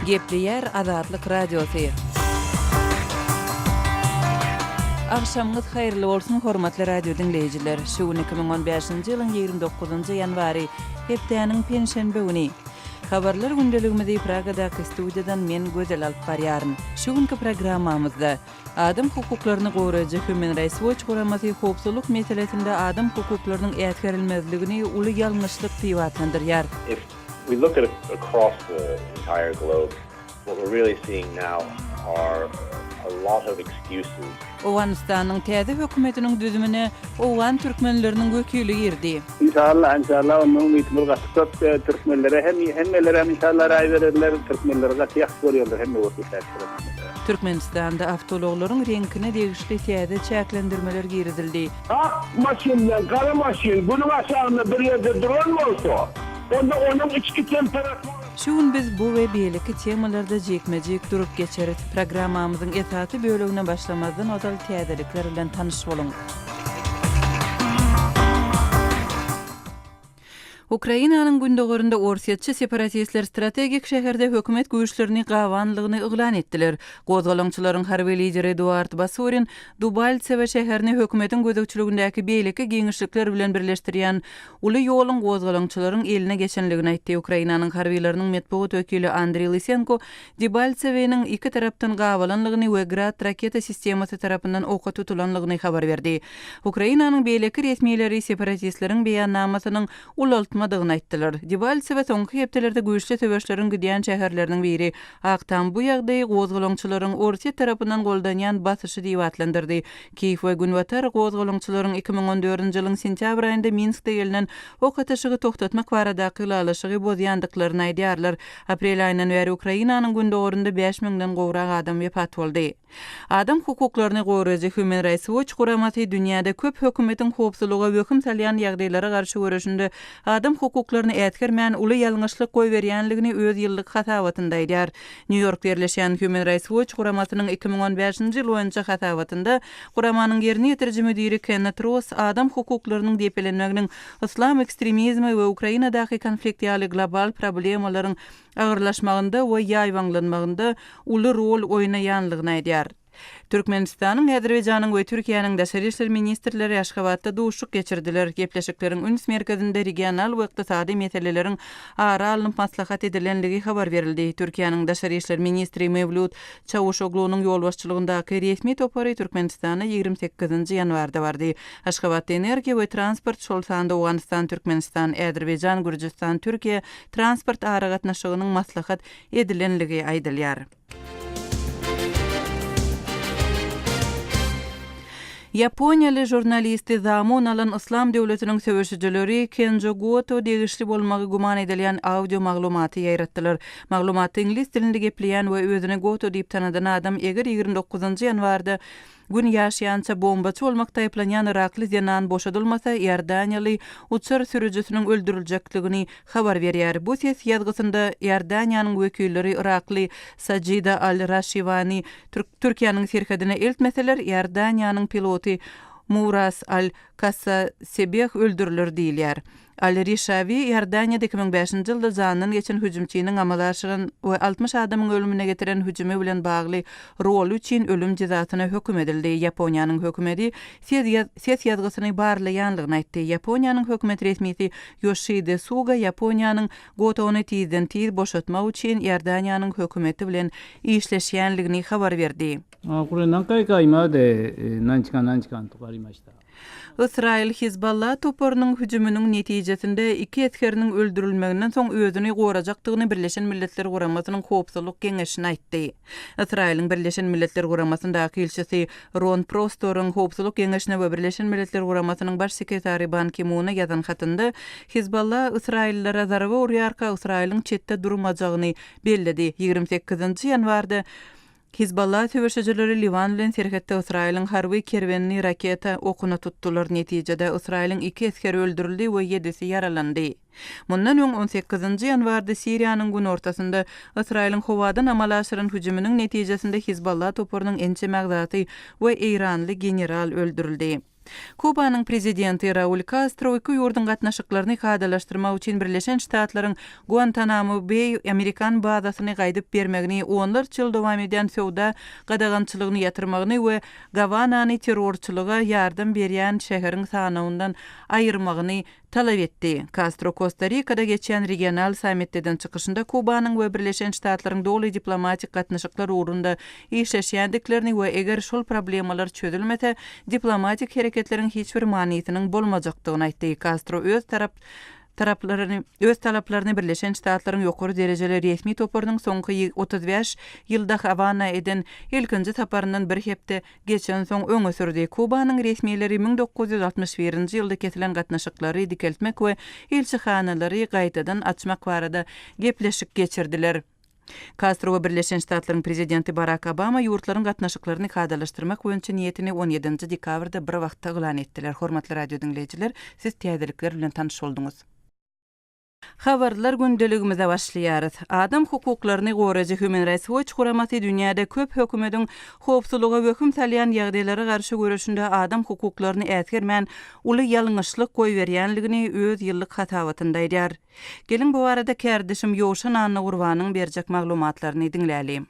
Gepleýär Azatlyk Radiosy. Agşamyňyz haýyrly bolsun, hormatly radio diňleýjiler! Şu gün 2015-nji ýylyň 29-njy ýanwary, hepdäniň penşenbe güni. Habarlar gündeligimizi Pragadaky studiýadan men Gözel alyp barýaryn. Şu günki programmamyzda, Adam hukuklaryny goraýjy Human Rights Watch guramasy howpsuzlyk meselesinde adam hukuklarynyň äsgerilmezligini uly ýalňyşlyk diýip atlandyrýar. If we look at across the entire globe, what we're really seeing now are a lot of excuses. Owganystanyň täze hökümetiniň düzümine owgan türkmenleriniň wekili girdi. Inşallah inşallah onda umytymyz gaty köp türkmenlere hem hemmelere hem inşallah raý bererler türkmenleri gaty ýahşy görýärler hemme ýurtda Türkmenistanda awtoulaglaryň reňkine degişli täze çäklendirmeler girizildi. Ak maşyn bilen gara maşyn günüň aşagynda bir ýerde duran bolsa, onda onuň içki temperaturasy. Şu gün biz bu we beýleki temalarda jikme-jik durup geçeris. Programmamyzyň esasy bölegine başlamazdan ozal täzelikler bilen tanyş boluň. Ukrainanyň gündogarynda orsýetçi separatistler strategik şäherde hökümet güýçlerini gabanlygyny yglan etdiler. Gozgalaňçylaryň harby lideri Eduard Basurin Dubaltsewe şäherini hökümetiň gözegçiligindäki beýleki giňişlikler bilen birleşdirýän uly ýoluň gozgalaňçylaryň eline geçenligini aýtdy. Ukrainanyň harbylarynyň metbugat wekili Andriý Lysenko Debaltseweniň iki tarapdan gabalanlygyny we Grad raketa sistemasy tarapyndan oka tutulanlygyny habar berdi. Ukrainanyň beýleki resmileri separatistleriň beýannamasynyň ulaltmadygyny aýtdylar. Debaltsewe soňky hepdelerde güýçli söweşleriň gidýän şäherleriniň biri. Ak Tam bu ýagdaýy gozgalaňçylaryň Orsýet tarapyndan goldanýan basyşy diýip atlandyrdy. Kiýew we Günbatar gozgalaňçylaryň 2014-nji ýylyň sentýabr aýynda Minskde gelnen ok atyşygy togtatmak baradaky ylalaşygy bozýandyklaryny aýdýarlar. Aprel aýyndan bäri Ukrainanyň gündogarynda bäş müňden gowrak adam wepat boldy. Adam hukuklaryny goraýjy Human Rights Watch guramasy dünýäde köp hökümetiň howpsuzlyga wehim salýan ýagdaýlara garşy göreşinde adam hukuklaryny äsgermän uly ýalňyşlyk goýberýänligini öz ýyllyk hasabatynda aýdýar. Nýu-Ýorkda ýerleşýän Human Rights Watch guramasynyň 2015-nji ýyl boýunça hasabatynda guramanyň ýerine ýetiriji müdiri Kennet Ross adam hukuklarynyň depelenmeginiň yslam ekstremizmi we Ukrainadaky konflikt ýaly global problemalaryň agyrlaşmagynda we ýaýbaňlanmagynda uly rol oýnaýanlygyny aýdýar. Türkmenistanyň, Azerbaýjanyň we Türkiýäniň daşary işler ministrleri Aşgabatda duşuşyk geçirdiler. Gepleşikleriň üns merkezinde regional we ykdysady meseleleriň ara alnyp maslahat edilenligi habar berildi. Türkiýäniň daşary işler ministri Mewlüt Çawuşoglunyň ýolbaşçylygyndaky resmi topary Türkmenistana 28-nji ýanwarda bardy. Aşgabatda energiýa we transport, şol sanda Owganystan, Türkmenistan, Azerbaýjan, Gürjüstan, Türkiýe transport aragatnaşygynyň maslahat edilenligi aýdylýar. Ýaponiýaly žurnalisti zamun alan Yslam döwletiniň söweşijileri Kenjo Goto degişli bolmagy güman edilýän audio maglumaty ýaýratdylar. Maglumatda iňlis dilinde gepleýän we özüni Goto diýip tanadan adam eger 29-njy ýanwarda Gün ýaşýança bombaçy bolmakda aýyplanýan yrakly zenan boşadylmasa, iordaniýaly uçar sürüjisiniň öldüriljekdigini habar berýär. Bu ses ýazgysynda Iordaniýanyň wekilleri yrakly Sajida al-Raşiwany Türkiýäniň serhedine eltmeseler, Iordaniýanyň piloty Muras al-Kassasebeh öldüriler diýilýär. Al-Rişawi Iordaniýada 2005-nji ýylda janyndan geçen hüjümçiniň amala aşyran we 60 adamyň ölümine getiren hüjümi bilen bagly roly üçin ölüm jezasyna höküm edildi. Ýaponiýanyň hökümeti ses ýazgysyny barlaýanlygyny aýtdy. Ýaponiýanyň hökümet resmisi Ýoşide Suga Ýaponiýanyň Gotony tizden-tiz boşatmak üçin Iordaniýanyň hökümeti bilen işleşýänligini habar berdi. Ysraýyl Hizballah toparynyň hüjüminiň netijesinde iki esgeriniň öldürilmeginden soň özüni gorajakdygyny Birleşen Milletler Guramasynyň Howpsuzlyk Geňeşine aýtdy. Ysraýylyň Birleşen Milletler Guramasyndaky ilçisi Ron Prostoryň Howpsuzlyk Geňeşine we Birleşen Milletler Guramasynyň Baş sekretary Ban Ki Muna ýazan hatynda Hizballah ysraýyllylara zarba urýarka Ysraýylyň çetde durmajagyny belledi. 28-nji ýanwarda Hizballah söweşijileri Liwan bilen serhetde Ysraýylyň harby kerwenini raketa okuna tutdular, netijede Ysraýylyň iki esgeri öldürildi we ýedisi ýaralandy. Mundan öň, on sekizinji ýanwarda Siriýanyň günortasynda Ysraýylyň howadan amala aşyran hüjüminiň netijesinde Hizballah toparynyň ençeme agzasy we eýranly general öldürildi. Kubanyň prezidenti Raul Kastro iki ýurduň gatnaşyklaryny kadalaşdyrmak üçin Birleşen Ştatlaryň Guantanamo-Beý amerikan bazasyny gaýdyp bermegini, onlarça ýyl dowam edýän söwda gadagançylygyny ýatyrmagyny we Gawanany terrorçylyga ýardam berýän şäheriň sanawyndan aýyrmagyny talap etdi. Kastro Kosta-Rikada geçýän regional sammitde eden çykyşynda Kubanyň we Birleşen Ştatlaryň doly diplomatik gatnaşyklar ugrunda işleşýändiklerini we eger şol problemalar çözülmese, diplomatik hereketleriň hiç bir manysynyň bolmajakdygyny aýtdy. Kastro öz tarap taraplaryny öz talaplaryny Birleşen Ştatlaryň ýokary derejeli resmi toparynyň soňky 35 ýylda Hawana eden ilkinji saparyndan bir hepde geçensoň öňe sürdi. Kubanyň resmileri 1961-nji ýylda kesilen gatnaşyklary dikeltmek we ilçihanalary gaýtadan açmak barada gepleşik geçirdiler. Kastro we Birleşen Ştatlaryň prezidenti Barak Obama ýurtlaryň gatnaşyklaryny kadalaşdyrmak boýunça niýetini on ýedinji dekabrda bir wagtda yglan etdiler. Hormatly radio diňleýjiler, siz täzelikler bilen tanyş bolduňyz. Habarlar gündeligimize başlaýarys. Adam hukuklaryny goraýjy Human Rights Watch guramasy dünýäde köp hökümediň howpsuzlyga wehim salýan ýagdaýlara garşy göreşinde adam hukuklaryny äsgermän uly ýalňyşlyk goýberýänligini öz ýyllyk hasabatynda aýdýar. Geliň bu barada kärdeşim Ýowşan Annagurbanyň berjek maglumatlaryny diňläli.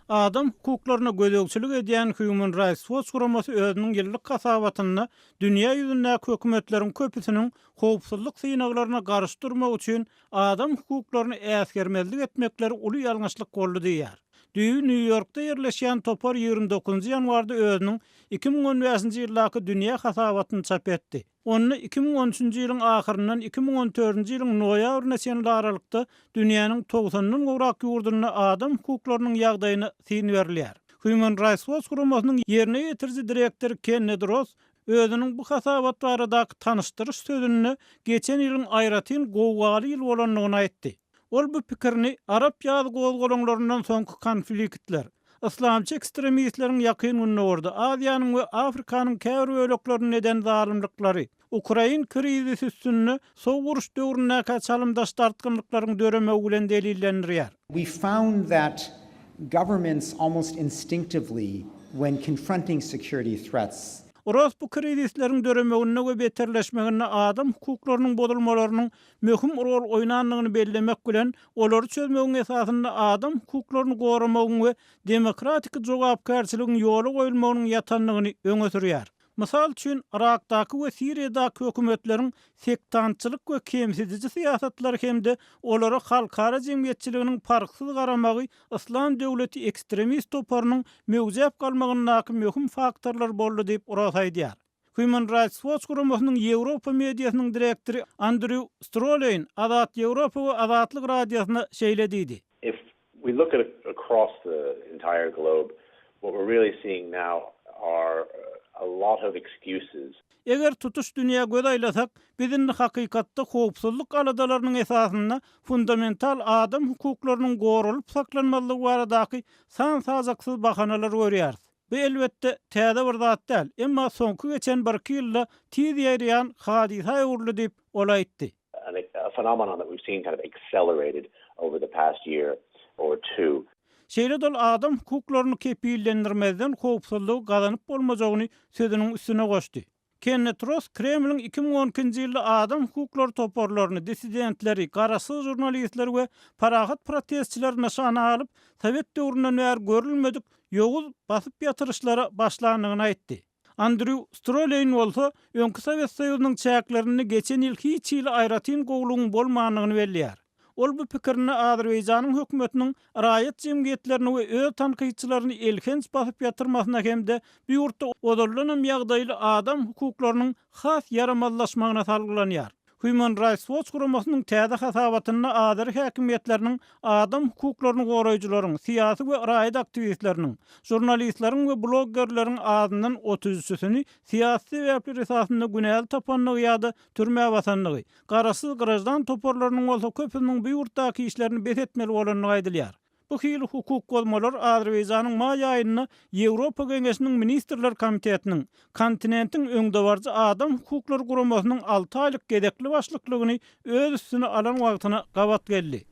Adam hukuklaryna gözegçilik edýän Human Rights Watch guramasy özüniň ýyllyk hasabatynda dünýä ýüzündäki hökümetleriň köpüsiniň howpsuzlyk synaglaryna garşy durmak üçin adam hukuklaryny äsgermezlik etmekleri uly ýalňyşlyk boldy diýýär. Düýbi Nýu-Ýorkda ýerleşýän topar 29 ýanwarda özüniň 2015-nji ýyldaky dünýä hasabatyny çap etdi. Onda 2013-nji ýylyň ahyryndan 2014-nji ýylyň noýabryna çenli aralykda dünýäniň togsandan gowrak ýurdunda adam hukuklarynyň ýagdaýyna syn berilýär. Human Rights Watch guramasynyň ýerine ýetiriji direktory Kennedi Ross özüniň bu hasabat baradaky tanyşdyryş sözünde geçen ýylyň aýratyn gowgaly ýyl bolandygyny aýtdy. Ol bu pikirini Arap ýazy gozgalaňlaryndan soňky konfliktler, yslamçy ekstremistleriň Ýakyn Gündogarda, Aziýanyň we Afrikanyň käbir böleklerinde eden zalymlyklary, ukrain krizisi üstünde Sowuk uruş döwründäkä çalymdaş dartgynlyklaryň döremegi bilen delillendirýär. We found that governments almost instinctively when confronting security threats, Ross bu krizisleriň döremeginde we beterleşmeginde adam hukuklarynyň bozulmalarynyň möhüm rol oýnandygyny bellemek bilen, olary çözmegiň esasynda adam hukuklaryny goramagyň we demokratiki jogapkärçiligiň ýola goýulmagynyň ýatandygyny öňe sürýär. Mysal üçin, Yrakdaky we Siriýadaky hökümetleriň sektantçylyk we kemsidiji syýasatlary hem-de olara halkara jemgyýetçiliginiň parhsyz garamagy Yslam döwleti ekstremist toparynyň möwjäp galmagyndaky möhüm faktorlar boldy diýip, Ross aýdýar. Human Rights Watch guramasynyň Ýewropa mediasynyň direktory Andrew Stroleýn Azat Ýewropa we Azatlyk Radiosyna şeýle diýdi. If we look at across the entire globe, what we're really seeing now are a lot of excuses. Eger tutuş dünýä göz aýlasak, biz indi hakykatda howpsuzlyk aladalarynyň esasynda fundamental adam hukuklarynyň goralyp saklanmazlygy baradaky san-sajaksyz bahanalary görýäris. Bu elbetde, täze bir zat däl, emma soňky geçen birki ýylda tiz ýaýraýan hadysa öwrüldi diýip, ol aýtdy. Şeýle-de ol adam hukuklaryny kepillendirmezden howpsuzlygy gazanyp bolmajagyny sözüniň üstüne goşdy. Kennet Ross Kremliň 2012-nji ýylda adam hukuklary toparlaryny, dissidentleri, garaşsyz žurnalistleri we parahat protestçileri nyşana alyp, sowet döwründen bäri görülmedik ýowuz basyp ýatyryşlara başlandygyny aýtdy. Andrew Stroleýn bolsa, öňki Sowet Soýuzynyň çäklerinde geçen ýyl hiç hili aýratyn gowulygyň bolmandygyny belleýär. Ol bu pikirini Azerbaýjanyň hökümetiniň raýat jemgyýetlerini we öz tankytçylaryny elhenç basyp ýatyrmasyna hem-de bu ýurtda ozaldanam ýagdaýly adam hukuklarynyň has ýaramazlaşmagyna salgylanýar. Human Rights Watch guramasynyň täze hasabatynda azeri häkimiýetleriniň adam hukuklaryny goraýjylaryň, syýasy we raýat aktiwistleriniň, žurnalistleriň we bloggerleriň azyndan otuz üçüsini syýasy sebäpler esasynda günäli tapandygy ýa-da türmä basandygy, Garaşsyz graždan toparlarynyň bolsa köpüsiniň bu ýurtdaky işlerini bes etmeli bolandygy aýdylýar. Bu hili hukuk bozmalar Azerbaýjanyň maý aýynda Ýewropa Geňeşiniň Ministrler komitetiniň, kontinentiň öňdebaryjy adam hukuklary guramasynyň alty aýlyk gezekli başlyklygyny öz üstüne alan wagtyna gabat geldi.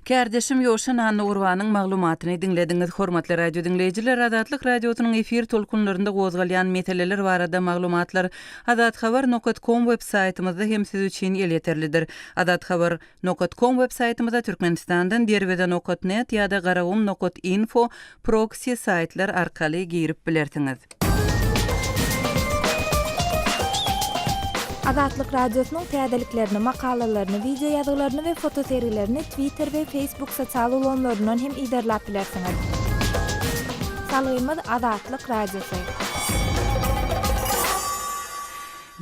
Kärdeşim Ýowşan Annagurbanyň maglumatyny diňlediňiz. Hormatly radio diňleýjiler, Azatlyk Radiosynyň efir tolkunlarynda gozgalýan meseleler barada maglumatlar azathabar nokat kom web saýtymyzda hem siz üçin elýeterlidir. Azathabar nokat kom web saýtymyza Türkmenistandan derweze nokat net ýa-da garagum nokat info proksi saýtlar arkaly girip bilersiňiz. Azatlyk Radiosynyň täzeliklerini, makalalaryny, wideo ýazgylaryny we fotosergilerini Twitter we Facebook sosial ulgamlaryndan hem yzarlap bilersiňiz. Salgymyz Azatlyk Radiosy.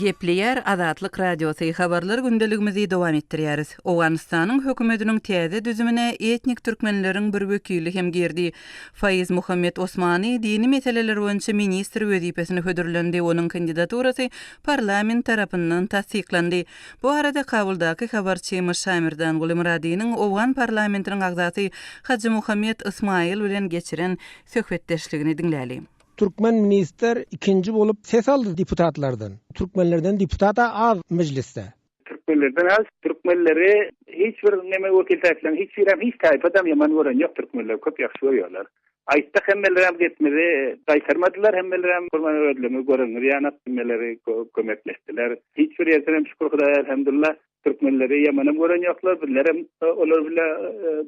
Gepleýär Azatlyk Radiosy, Habarlar gündeligimizi dowam etdirýäris. Owganystanyň hökümetiniň täze düzümine etnik türkmenleriň bir wekili hem girdi. Faiz Muhammet Osmani dini meseleler boýunça ministr wezipesine hödürlendi, onuň kandidaturasy parlament tarapyndan tassyklandy. Bu barada Kabuldaky habarçymyz Şamerdanguly Myradynyň owgan parlamentiniň agzasy Hajy Muhammet Ysmaýyl bilen geçiren söhbetdeşligini diňläli. Türkmen ministr ikinji bolup ses aldy deputatlardan. Türkmenlerden deputat-a az mejlisde. Türkmenlerden az. Türkmenleri hiç bir neme wekil taýpalaryň hiç birem hiç taýpadam ýaman gören ýok türkmenleri köp ýagşy görýärler. Aýtsak hemmelerem gepimizi gaýtarmadylar hemmelerem gurban özlerini görenňiz ýanak hemmeleri kömekleşdiler. Hiç bir ýerdenem şükür Hudaýa elhamdullah türkmenleri ýamanam gören ýoklar bizlerem olar bile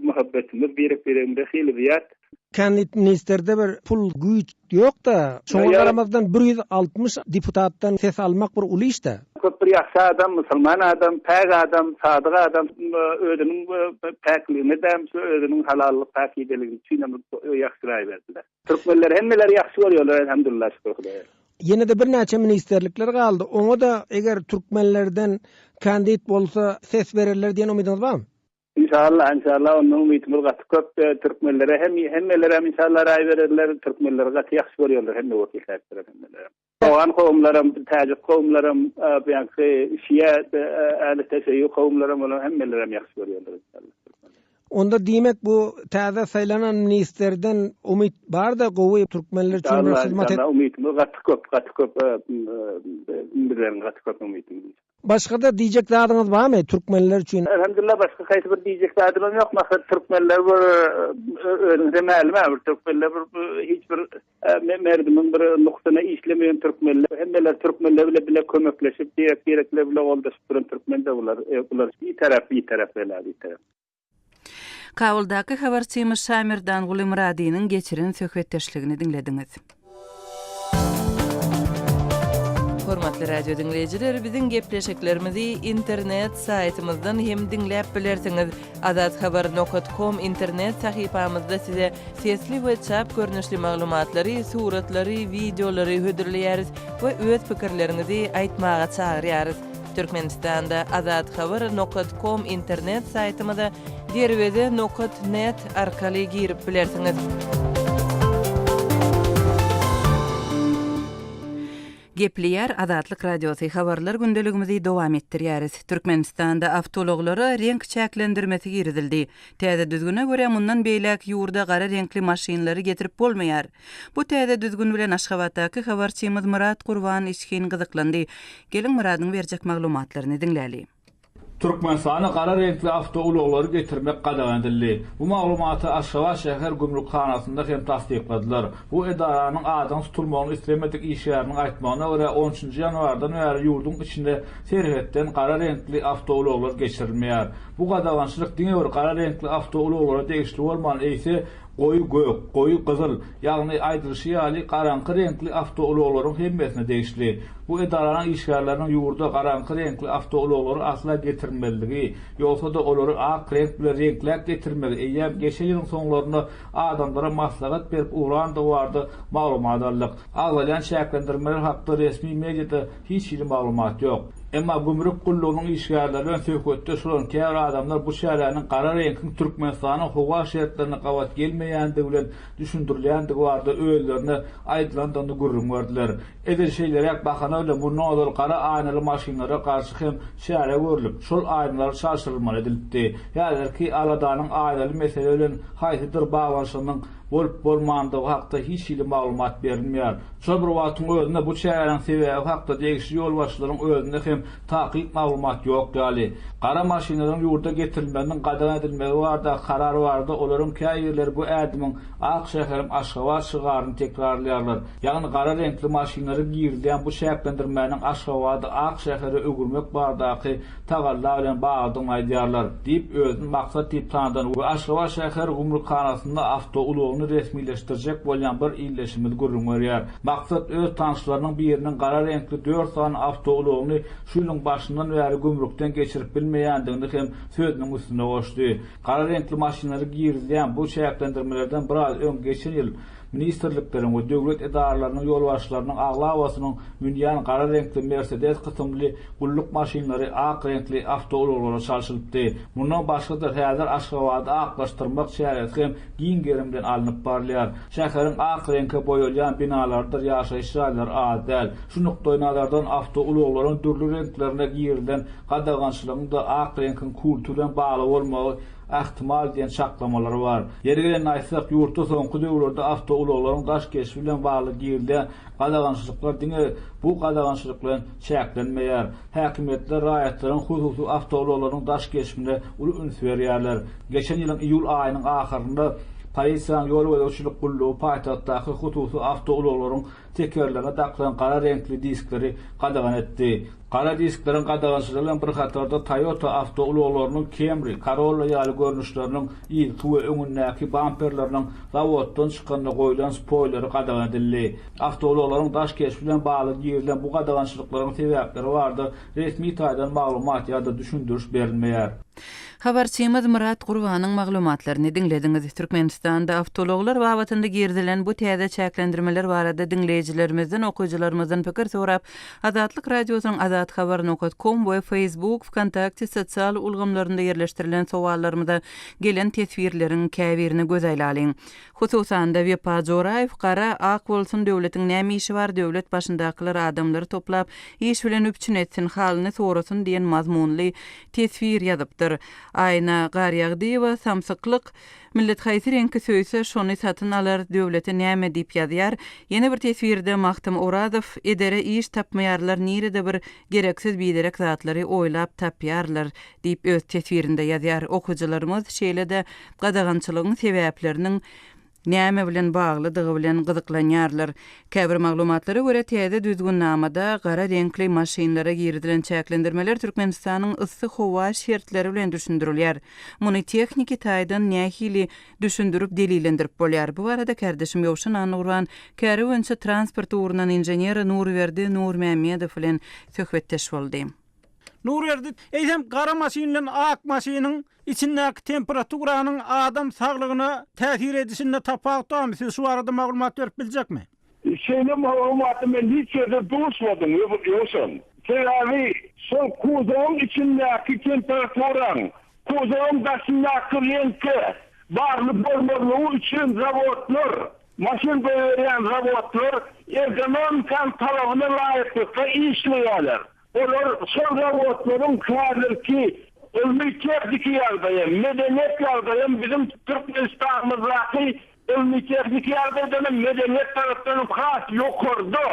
muhabbetimiz birek biregimize hili zyýat. Kandid ministerde bir pul güýç ýokda şoňa garamazdan 160 deputatdan ses almak bir uly işdä. Köp bir ýagşy adam musulman adam päk adam sadyk adam özüniň päkligine däm şu özüniň halallyk päkizeligini üçinem ýagşy raý berdiler. Türkmenler hemmeler ýagşy görýärler elhamdulillah şükür Hudaýa. Ýene-de birnäçe ministrlikler galdy oňa-da eger türkmenlerden kandid bolsa ses bererler diýen umydyňyz barmy? Inşallah inşallah ondan umytymyz gaty köp türkmenlere hem hemmelerem inşallah raý bererler türkmenleri gaty ýagşy görýärler hemme wekil sahiplerem hemmelerem. Owgan kowumlaram täjik kowumlaram bu şiýa ähli teşeýýu kowumlaram olar hemmelerem ýagşy görýärler inşallah türkmenleri. Onda diýmek bu täze saýlanan ministrden umyt barda gowy türkmenler üçin bir hyzmat et. Inşallah umytymyz gaty köp gaty köp bizleriň gaty köp umytymyz. Başgada diýjek zadyňyz barmy türkmenler üçin? Elhamdülillah başga haýsy bir diýjek zadymam ýok maksat türkmenler bir özüňize mälim a bir türkmenler bir hiç bir merdimiň bir nuksyna işlemeýän türkmenler hemmeler türkmenler bile bile kömekleşip birek birekler bile goldaşyp duran türkmen de bular bular bitarap bitarap wela bitarap. Kabuldaky habarçymyz Şamerdanguly Myradynyň geçiren söhbetdeşligini diňlediňiz. Hormatly radio diňleýjiler, biziň gepleşiklerimizi internet saýtymyzdan hem diňläp bilersiňiz. Azathabar nokat kom internet sahypamyzda size sesli we çap görnüşli maglumatlary, suratlary, wideolary hödürleýäris we öz pikirleriňizi aýtmaga çagyrýarys. Türkmenistanda Azathabar nokat kom internet saýtymyza Derweze nokat net arkaly girip bilersiňiz. Gepleýär Azatlyk Radiosy, Habarlar gündeligimizi dowam etdirýäris. Türkmenistanda awtoulaglara reňk çäklendirmesi girizildi. Täze düzgüne görä, mundan beýläk ýurda gara reňkli maşynlary getirip bolmaýar. Bu täze düzgün bilen Aşgabatdaky habarçymyz Myrat Gurban içgin gyzyklandy. Geliň Myradyň berjek maglumatlaryny diňläli. Türkmenistana gara reňkli awtoulaglary getirmek gadagan edildi. Bu maglumaty Aşgabat şäher gümrükhanasynda hem tassykladylar. Bu edaranyň adynyň tutulmagyny islemedik işgäriniň aýtmagyna görä, on üçünji ýanwardan bäri ýurduň içinde serhetden gara reňkli awtoulaglar geçirilmeýär. Bu gadagançylyk diňe bir gara reňkli awtoulaglara degişli bolman, eýse, goýy gök, goýy gyzyl, ýagny aýdylyşy ýaly garaňky reňkli awtoulaglaryň hemmesine degişli. Bu edaranyň işgärleriniň ýurda garaňky reňkli awtoulaglary asla getirmezligi, ýogsa-da olary ak reňk bilen reňkläp getirmegi eýýäm geçen ýylyň soňlarynda adamlara maslahat berip ugrandygy barada maglumat aldyk. Agzalýan çäklendirmeler hakda resmi mediada hiç hili maglumat ýok. Emma gümrük gullugynyň işgärleri bilen söhbetdeş bolan käbir adamlar bu çäräniň gara reňkiň Türkmenistanyň howa şertlerine gabat gelmeýändigi bilen düşündirilýändigi barada özlerine aýdylandygyny gürrüň berdiler. Edil şeýleräk bahana bilen mundan ozal gara aýnaly maşynlara garşy hem çäre görlüp, şol aýnalar çalşyrylmaly edilipdi. Häzirki aladanyň aýnaly mesele bilen haýsydyr baglanyşygynyň. bolup-bolmandygy hakda hiç hili maglumat berilmeýär. Şol bir wagtyň özünde bu çäräniň sebäbi hakda degişli ýolbaşçylaryň özünde hem takyk maglumat ýok ýaly. Gara maşynlaryň ýurda getirilmeginiň gadagan edilmegi baradaky karar barada olaryň käbirleri bu ädimiň Ak şäherim Aşgabat şygaryny tekrarlaýarlar. Ýagny gara reňkli maşynlara girizilýän bu çäklendirmäniň Aşgabady ak şähere öwürmek baradaky tagalla bilen baglydygyny aýdýarlar, diýip, özüni Maksat diýip tanadan we Aşgabat şäher gümrükhanasynda awtoulagyny resmileşdirjek bolýan bir ildeşimiz gürrüň berýär. Maksat öz tanyşlarynyň biriniň gara reňkli dört sany awtoulagyny şu ýylyň başyndan bäri gümrükden geçirip bilmeýändigini hem sözüniň üstüne goşdy. Gara reňkli maşynlara girizilýän bu çäklendirmelerden biraz öň geçen ýyl ministrlikleriň we döwlet edaralarynyň ýolbaşçylarynyň aglabasynyň münýän gara reňkli Mersedes kysymly gulluk maşynlary ak reňkli awtoulaglara çalşylypdy. Mundan başga-da häzir Aşgabady aklaşdyrmak çäresi hem giň gerim bilen alnyp barylýar. Şäheriň ak reňke boýalýan binalarydyr ýaşaýyş jaýlary az däl. Şu nukdaýnazardan awtoulaglaryň dürli reňklerine girizilen gadagançylygyň-da ak reňkiň kulty bilen bagly bolmagy ähtimal diýen çaklamalar bar. Ýeri gelende aýtsak, ýurtda soňky döwürlerde awtoulaglaryň daş keşbi bilen bagly girizilýän gadagançylyklar diňe bu gadagançylyk bilen çäklenmeýär. Häkimiýetler raýatlaryň hususy awtoulaglarynyň daş keşbine uly üns berýärler. Geçen ýylyň iýul aýynyň ahyrynda polisiýanyň ýol gözegçilik gullugy paýtagtdaky hususy awtoulaglaryň tekerlerine dakylan gara reňkli diskleri gadagan etdi. Gara diskleriň gadagançylygy bilen bir hatarda Toyota awtoulaglarynyň Camry, Corolla ýaly görnüşleriniň yzky we öňündäki bamperleriniň zawoddan çykanda goýlan spoýleri gadagan edildi. Awtoulaglaryň daş keşbi bilen bagly girizilen bu gadagançylyklaryň sebäpleri barada resmi taýdan maglumat ýa-da düşündiriş berilmeýär. Habarçymyz Myrat Gurbanyň maglumatlaryny diňlediňiz. Türkmenistanda awtoulaglar babatynda girizilen bu täze çäklendirmeler barada diňleýjilerimizden, okyjylarymyzdan pikir sorap, Azatlyk Radiosynyň Azathabar nokat kom we Facebook, Wkontakte sosial ulgamlarynda ýerleşdirilen sowallarymyza gelen teswirleriň käbirine göz aýlalyň. Hususan-da, Wepa Joraýew Gara, ak bolsun döwletiň näme işi bar, döwlet başyndakylar adamlary toplap, iş bilen üpjün etsin, halyny sorasyn diýen mazmunly teswir ýazypdyr. Aýna Garýagdyýewa Samsyklyk, Millet haýsy reňki söýse, şony satyn alar, döwlete näme diýip ýazýar. Ýene bir teswirde Magtym Orazow, Edere iş tapmaýarlar, nirede bir gereksiz biderek zatlary oýlap tapýarlar diýip öz teswirinde ýazýar. Okyjylarymyz şeýle-de gadagançylygyň sebäpleriniň näme bilen baglydygy bilen gyzyklanýarlar. Käbir maglumatlara görä, täze düzgünnamada gara reňkli maşynlara girizilen çäklendirmeler Türkmenistanyň yssy howa şertleri bilen düşündirilýär. Muny tehniki taýdan nähili düşündirip, delillendirip bolýar? Bu barada kärdeşim Ýowşan Annagurban käri boýunça transport ugrundan inžener Nurberdi Nurmämmedow bilen söhbetdeş boldy. Nurberdi, eýsem gara maşyn bilen ak maşynyň içindäki temperaturanyň adam saglygyna täsir edişinde tapawut barmy? Siz şu barada maglumat berip biljekmi? Şeýle maglumata men hiç ýerde duşmadym, Ýowşan. Sebäbi şol kuzowyň içindäki temperaturaň kuzowyň daşyndaky reňke bagly bolmazlygy üçin zawodlar, maşyn goýberýän zawodlar ergonomikanyň talabyna laýyklykda işleýärler. Olar şol zawodlaryň häzirki ylmy-tehniki ýagdaýam, medeniýet ýagdaýam biziň Türkmenistanymyzdaky ylmy-tehniki ýagdaýdan hem, medeniýet tarapdan hem has ýokarda.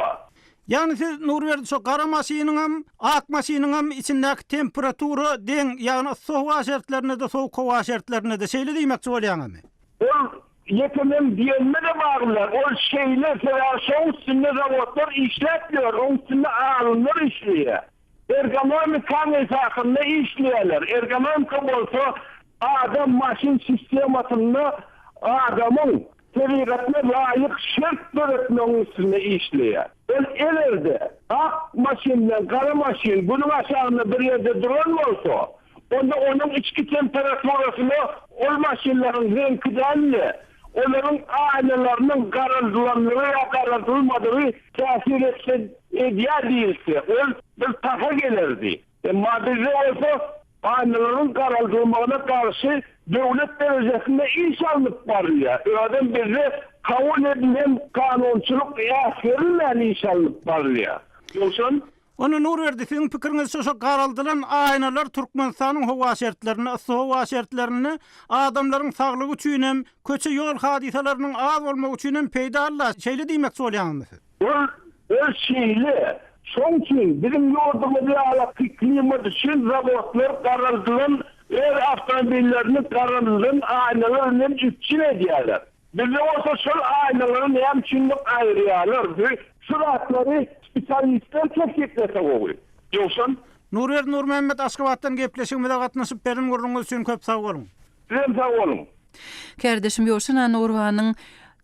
Ýagny siz Nurberdi şo gara maşynyňam, ak maşynyňam içindäki temperatura deň, ýagny yssy howa şertlerinde-de, sowuk howa şertlerinde-de şeýle diýmekçi bolýaňyzmy? Ol ýeke meň diýenime-de bagly däl. Ol şeýle, sebäbi şoň üstünde zawodlar işläp ýör, oň üstünde alymlar işleýär. Ergonomikaň esasynda işleýärler. Ergonomika bolsa adam-maşyn sistemasynda adamyň tebigatyna laýyk şert döretmegiň üstünde işleýär. Ol eger-de ak maşyn bilen gara maşyn günüň aşagynda bir ýerde duran bolsa, Onda onuň içki temperaturasyna ol maşynlaryň reňki däl-de, olaryň aýnalarynyň garaldylanlygy ýa garaldylmadygy täsir etse edýär diýilse, ol bir tasa gelerdi. Emma bizde bolsa aýnalaryň garaldylmagyna garşy döwlet derejesinde iş alnyp barylýar. Özem bizde kabul edilen kanunçylyk äsgerilmän iş alnyp barylýar. Ýowşan. Onda Nurberdi, siziň pikiriňizçe şo garaldylan aýnalar Türkmenistanyň howa şertlerinde, yssy howa şertlerinde adamlaryň saglygy üçin hem, köçe-ýol hadysalarynyň az bolmagy üçin hem peýdaly-da, şeýle diýmekçi bolýaňyzmy siz? Ol, ol şeýle. Şoň üçin biziň ýurdumyz ýaly klimat üçin zawodlar garaldylan öz awtomobillerini garaldylan aýnalar bilen üpjün edýärler. Bizde bolsa şol aýnalary näme üçindir aýyrýarlar. Şu zatlary spesialistler kesgitlese gowy. Ýowşan. Nurberdi Nurmämmet Aşgabatdan gepleşigimize gatnaşyp beren gürrüňiňiz üçin köp sag boluň. Sizem sag boluň. Kärdeşim Ýowşan Annagurbanyň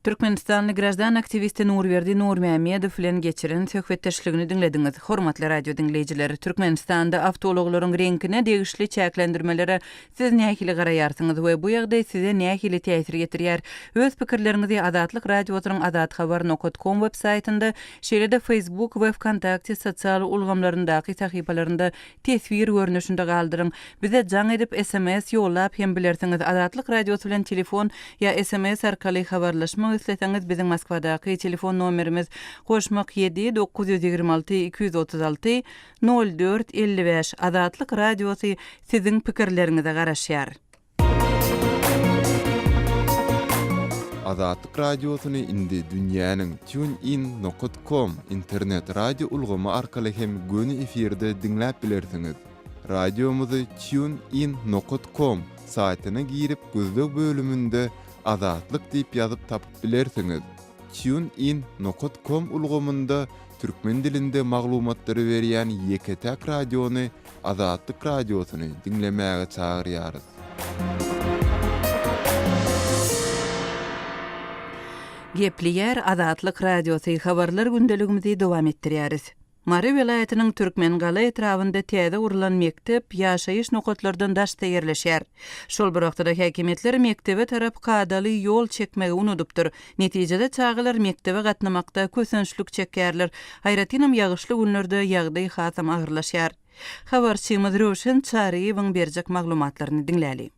Türkmenistanly graždan aktiwisti Nurberdi Nurmämmedow bilen geçiren söhbetdeşligini diňlediňiz. Hormatly radio diňleýjiler, Türkmenistanda awtoulaglaryň reňkine degişli çäklendirmelere Siz nähili garaýarsyňyz we bu ýagdaý size nähili täsir ýetirýär? Öz pikirleriňizi Azatlyk Radiosynyň azathabar nokat kom web saýtynda, şeýle-de Facebook we Wkontakte sosial ulgamlaryndaky sahypalarynda teswir görnüşinde galdyryň. Bize jaň edip, sms ýollap hem bilersiňiz. Azatlyk Radiosy bilen telefon ýa sms arkaly habarlaşmak isleseňiz, biziň Moskwadaky telefon nomerimiz, goşmak ýedi, 926 236 Nol dört 55 Azatlyk Radiosy siziň pikirleriňize garaşýar. Azatlyk Radiosyny indi dünýäniň TuneIn nokat kom internet radio ulgamy arkaly hem göni efirde diňläp bilersiňiz. Radiomyzy TuneIn nokat kom saýtyna girip gözleg bölüminde Azatlyk diýip ýazyp tapyp bilersiňiz. TuneIn nokat kom ulgamynda türkmen dilinde maglumatlary berýän ýeke-täk radiony Azatlyk Radiosyny diňlemäge çagyrýarys. Gepleýär Azatlyk Radiosy, habarlar gündeligimizi dowam etdirýäris. Mary welaýatynyň Türkmengala etrabynda täze gurlan mekdep ýaşaýyş nokatlardan daşda ýerleşýär. Şol bir wagtda-da häkimiýetler mekdebe tarap kadaly ýol çekmegi unudypdyr. Netijede çagalar mekdebe gatnamakda kösençlik çekýärler. Aýratynam ýagyşly günlerde ýagdaý hasam agyrlaşýar. Habarçymyz Röwşen Çaryýewiň berjek maglumatlaryny diňläli.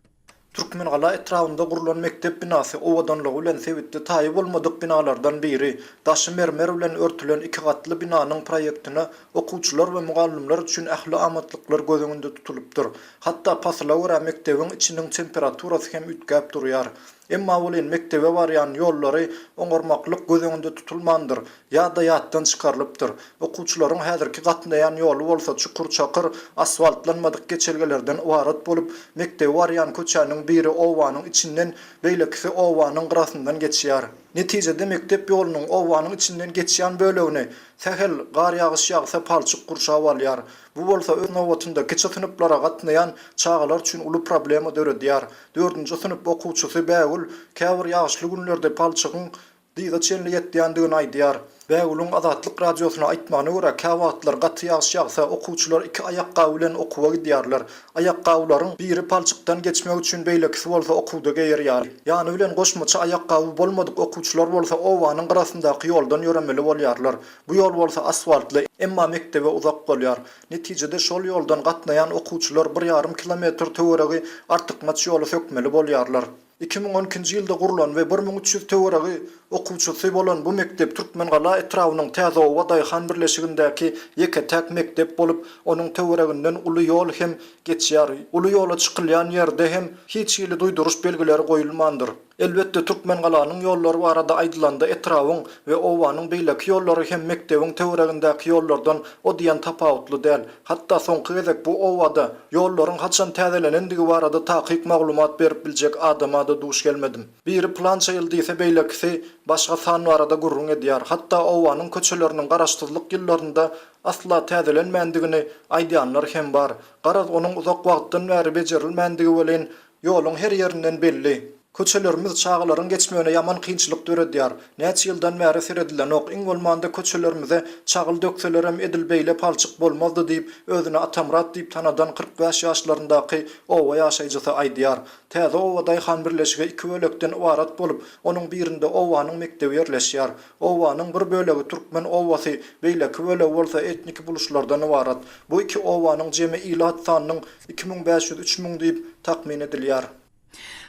Türkmengala etrabynda gurlan mekdep binasy owadanlygy bilen sebitde taýy bolmadyk binalardan biri. Daşy mermer bilen örtülen iki gatly binanyň proýektine okuwçylar we mugallymlar üçin ähli amatlyklar göz öňünde tutulypdyr. Hatda pasyla görä mekdebiň içiniň temperaturasy hem üýtgäp durýar. Emma welin mekdebe barýan ýollary oňarmaklyk göz öňünde tutulmandyr ýa-da ýatdan çykarylypdyr. Okuwçylaryň häzirki gatnaýan ýoly bolsa çukur-çakyr, asfaltlanmadyk geçelgelerden ybarat bolup, mekdebe barýan köçäniň biri obanyň içinden, beýlekisi obanyň gyrasyndan geçýär. Netijede mekdep ýolunyň obanyň içinden geçýän bölegini sähel gar-ýagyş ýagsa palçyk gurşap alýar. Bu bolsa öz nobatynda kiçi synplara gatnaýan çagalar üçin uly problema döredýär. Dördünji synp okuwçysy Bägül käbir ýagyşly günlerde palçygyň dyza çenli ýetýändigini aýdýar. Bägülüň Azatlyk Radiosyna aýtmagyna görä, käwagtlar gaty ýagyş ýagsa, okuwçylar iki aýakgaby bilen okuwa gidýärler. Aýakgabylaryň biri palçykdan geçmek üçin, beýlekisi bolsa okuwda geýer ýaly. Ýany bilen goşmaça aýakgaby bolmadyk okuwçylar bolsa obanyň gyrasyndaky ýoldan ýöremeli bolýarlar. Bu ýol bolsa asfaltly, emma mekdebe uzak bolýar. Netijede şol ýoldan gatnaýan okuwçylar bir ýarym kilometr töweregi artykmaç ýoly sökmeli bolýarlar. 2012-nji ýylda gurlan we 1300 töweregi okuwçysy bolan bu mekdep Türkmengala etrabynyň Täzeoba daýhan birleşigindäki ýeke-täk mekdep bolup, onuň töwereginden uly ýol hem geçýär. Uly ýola çykylýan ýerde hem hiç hili duýduryş belgileri goýulmandyr. Elbetde, Türkmengalanyň ýollary barada aýdylanda etrabyň we obanyň beýleki ýollary hem mekdebiň töweregindäki ýollardan o diýen tapawutly däl. Hatda soňky gezek bu obada ýollaryň haçan täzelenendigi barada takyk maglumat berip biljek adama-da duş gelmedim. Biri pylança ýyl diýse beýlekisi başga san barada gürrüň edýär. Hatda obanyň köçeleriniň garaşsyzlyk ýyllarynda asla täzelenmändigini aýdýanlar hem bar. Garaz onuň uzak wagtdan bäri bejerilmändigi welin Ýoluň her ýerinden belli. Köçelerimiz çagalaryň geçmegine ýaman kynçylyk döredýär. Näçe ýyldan bäri seredilenok, iň bolmanda köçelerimize çagyl dökselerem edil beýle palçyk bolmazdy diýip, özüni Atamyrat diýip tanadan 45 ýaşlaryndaky oba ýaşaýjysy aýdýar. Täze oba daýhan birleşigi iki bölekden ybarat bolup, onuň birinde obanyň mekdebi ýerleşýär. Obanyň bir bölegi türkmen obasy, beýleki bölegi bolsa etniki buluşlardan ybarat. Bu iki obanyň jemi ilat sanynyň 2500-3000 diýip takmyn edilýär.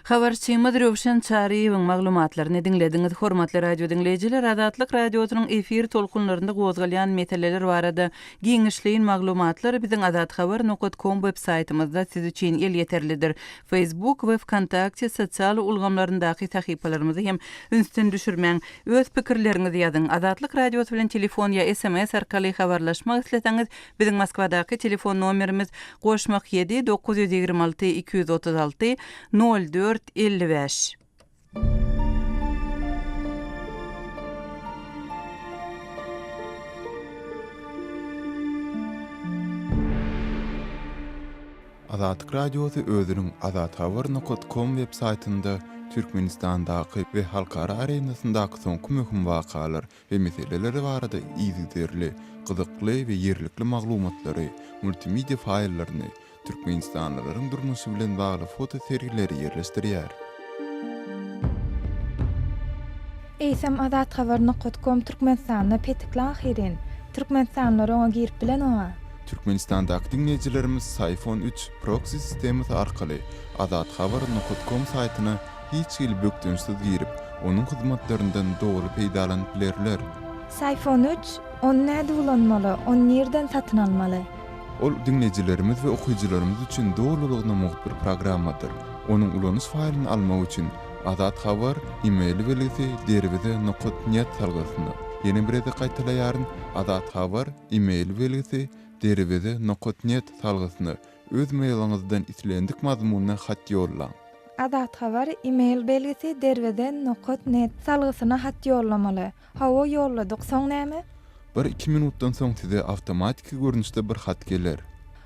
Habarçymyz Röwşen Çaryýewiň maglumatlaryny diňlediňiz. Hormatly radio diňleýjiler, Azatlyk Radiosynyň efir tolkunlarynda gozgalýan meseleler barada giňişleýin maglumatlar biziň azathabar nokat kom web saýtymyzda siz üçin elýeterlidir. Facebook we Wkontakte sosial ulgamlaryndaky sahypalarymyzy hem ünsden düşürmäň. Öz pikirleriňizi ýazyň. Azatlyk Radiosy bilen telefon ýa sms arkaly habarlaşmak isleseňiz, Biziň Moskwadaky telefon nomerimiz, goşmak ýedi, 926 236 04 55. Azatlyk Radiosy özüniň azathabar nokat kom web saýtynda Türkmenistandaky we halkara arenasyndaky soňky möhüm wakalar we meseleleri barada yzygiderli, gyzykly we ýerlikli maglumatlary, multimedia faýllaryny, türkmenistanlylaryň durmuşy bilen bagly foto sergileri ýerleşdirýär. Eýsem azathabar nokat kom Türkmenistanda petikli ahyryn. Türkmenistanlylar oňa girip bilenoga. Türkmenistandaky diňleýjilerimiz Syfon üç proksi sistemasy arkaly azathabar nokat kom saýtyna hiç hili bökdençsiz girip, onuň hyzmatlaryndan doly peýdalanyp bilerler. Syfon üç, ony nädip ulanmaly, ony nirden satyn almaly? Ol diňleýjilerimiz we okyjylarymyz üçin dolulygyna mugt bir programmadyr. Onuň ulanyş faýlyny almak üçin Azat Habar e-mail belgisi derweze nokat net salgysyna, ýene bir gezek gaýtalaýaryn, Azat Habar e-mail belgisi derweze nokat net salgysyna öz mailiňizden islendik mazmunda hat ýollaň. Azathabar email belgisi derweze nokat net salgysyna hat ýollamaly. Hawa ýolladyk, soň näme? Bir iki minutdan soň size awtomatiki görnüşde bir hat geler.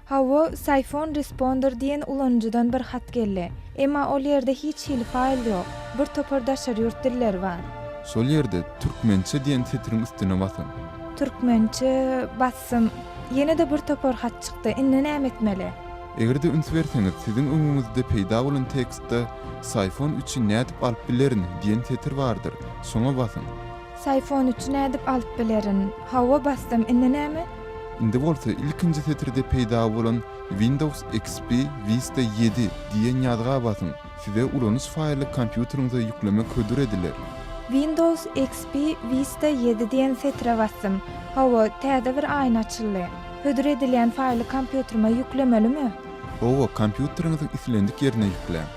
Hawa, Syphon Responder diýen ulanyjydan bir hat geldi. Emma ol ýerde hiç hili faýl ýok. Bir topar daşary ýurt dilleri bar. Şol ýerde Türkmençe diýen setiriň üstüne basyň. Türkmençe basdym. Ýene-de bir topar hat çykdy. Indi näme etmeli? Eger-de üns berseňiz, siziň öňüňizde peýda bolan tekstde Syfon üçi nädip alyp bilerin diýen setir bardyr. Şoňa basyň. Syfon üçi nädip alyp bilerin? Hawa, basdym. Indi näme? Indi bolsa ilkinji setirde peýda bolan Windows XP Vista ýedi diýen ýazga basyň. Size ulanyş faýly kompýuteriňize ýüklemek hödür ediler. Windows XP Vista ýedi diýen setire basdym. Hawa, täze bir aýna açyldy. Hödür edilýän faýly kompýuterime ýüklemelimi? Hawa, kompýuteriňiziň islendik ýerine ýükläň.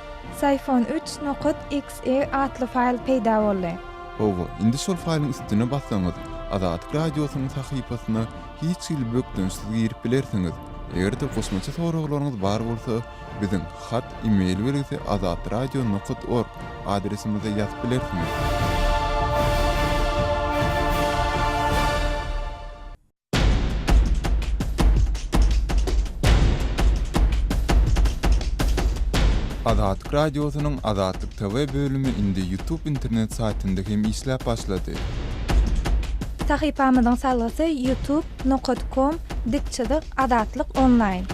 Syfon üç nokat XE atly faýl peýda boldy. Hawa, indi şol faýlyň üstüne bassaňyz, Azatlyk Radiosynyň sahypasyna hiç hili bökdençsiz girip bilersiňiz. Eger-de goşmaça soraglaryňyz bar bolsa, biziň hat e-mail belgisi azatradio nokat org adresimize ýazyp bilersiňiz. Azatlyk Radiosynyň Azatlyk TV bölümi indi YouTube internet saýtynda hem işläp başlady. Sahypamyzyň salgysy youtube nokat kom dik çyzyk azatlyk onlaýn.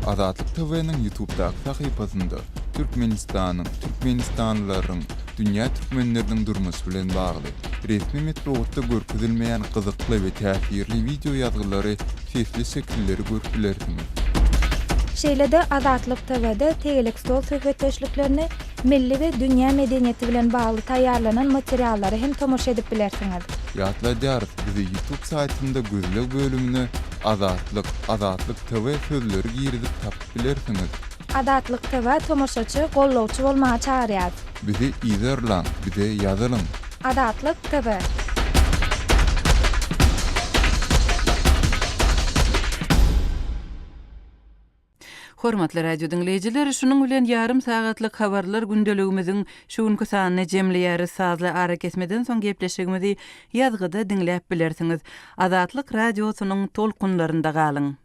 Azatlyk TV-niň YouTubedaky sahypasynda Türkmenistanyň, türkmenistanlylaryň, dünýä türkmenleriniň durmuşy bilen bagly, resmi metbugatda görkezilmeýän gyzykly we täsirli wideo ýazgylary, sesli şekilleri görüp bilersiňiz. Şeýle-de Azatlyk TV-de tegelek stol söhbetdeşliklerini, milli we dünýä medeniýeti bilen bagly taýýarlanan materiallara hem tomaşa edip bilersiňiz. Ýatladýarys, bizi YouTube saýtynda gözleg bölümine Azatlyk, Azatlyk TV sözleri girizip tapyp bilersiňiz. Azatlyk TV tomaşaçy, gollawçy bolmaga çagyrýar. Bizi yzarlaň, bize ýazylyň! Azatlyk TV. Hormatly radio diňleýjiler, şunuň bilen ýarym sagatlyk habarlar gündeligimiziň şu günki sanyny jemleýäris. Sazly arakesmeden soň gepleşigimizi ýazgyda diňläp bilersiňiz. Azatlyk Radiosynyň tolkunlarynda galyň!